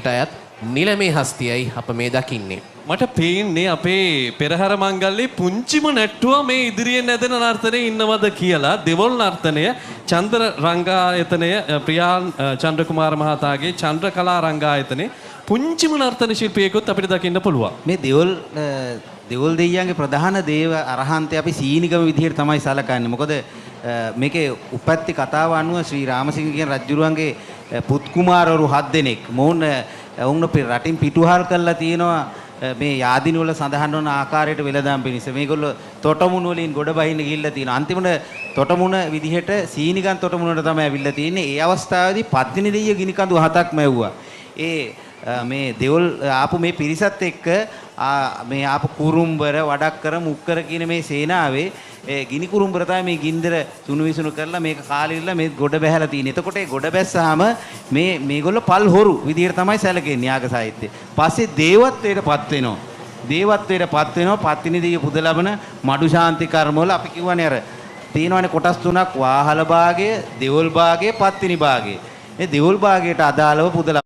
අයත් නිලමේ හස්තියයි අප මේ දකින්නේ. මට පේන්නේ අපේ පෙරහැර මංගල්‍යයේ පුංචිම නැට්ටුවා මේ ඉදිරියෙන් ඇදෙන නර්තනයේ ඉන්නවද කියලා. දෙවොල් නර්තනය චන්ද්‍ර රංගායතනය, ප්‍රියාන් චන්ද්‍ර කුමාර මහතාගේ චන්ද්‍ර කලා රංගායතනයේ පුංචිම නර්තන ශිල්පියෙකුත් අපිට දකින්න පුළුවන්. මේ දෙවොල් දෙවොල් දෙයියන්ගේ ප්‍රධාන දේව අරහන්තය අපි සීනිගම විදිහට තමයි සලකන්නේ. මොකද මේකේ උප්පත්ති කතාව අනුව ශ්‍රී රාමසිංහ කියන රජුරුවන්ගේ පුත් කුමාරවරු 7 දෙනෙක්. මොවුන් ඔවුන් රටින් පිටුහල් කරලා තියෙනවා මේ යාදින වල සඳහන් වන ආකාරයට වෙළඳාම් පිණිස. මේගොල්ලෝ තොටමුණු වලින් ගොඩ බහින්න ගිහිල්ලා තියෙනවා. අන්තිමට තොටමුණ විදිහට සීනිගම් තොටමුණට තමයි ඇවිල්ලා තියෙන්නේ. ඒ අවස්ථාවේදී පත්තිනි දෙයියෝ ගිනි කඳු 7ක් මැව්වා. ඒ මේ දෙවොල් ආපු මේ පිරිසත් එක්ක මේ ආපු කුරුම්බර, වඩක්කර, මුක්කර කියන මේ සේනාවේ ඒ ගිනි කුරුම්බර තමයි මේ ගින්දර සුණු විසුණු කරලා මේක කාලිරලා මේ ගොඩ බැහැලා තියෙන්නේ. එතකොට ඒ ගොඩ බැස්සාම මේ මේගොල්ලෝ පල් හොරු විදිහට තමයි සැලකෙන්නේ යාග සාහිත්‍යයේ. පස්සේ දේවත්වයට පත් වෙනවා. දේවත්වයට පත් වෙනවා. පත්තිනි දෙවිය පුද ලබන මඩු ශාන්ති කර්ම වල අපි කියවනේ අර තියෙනවනේ කොටස් තුනක්, වාහල භාගය, දෙවොල් භාගය, පත්තිනි භාගය. මේ දෙවොල් භාගයට අදාළව පුද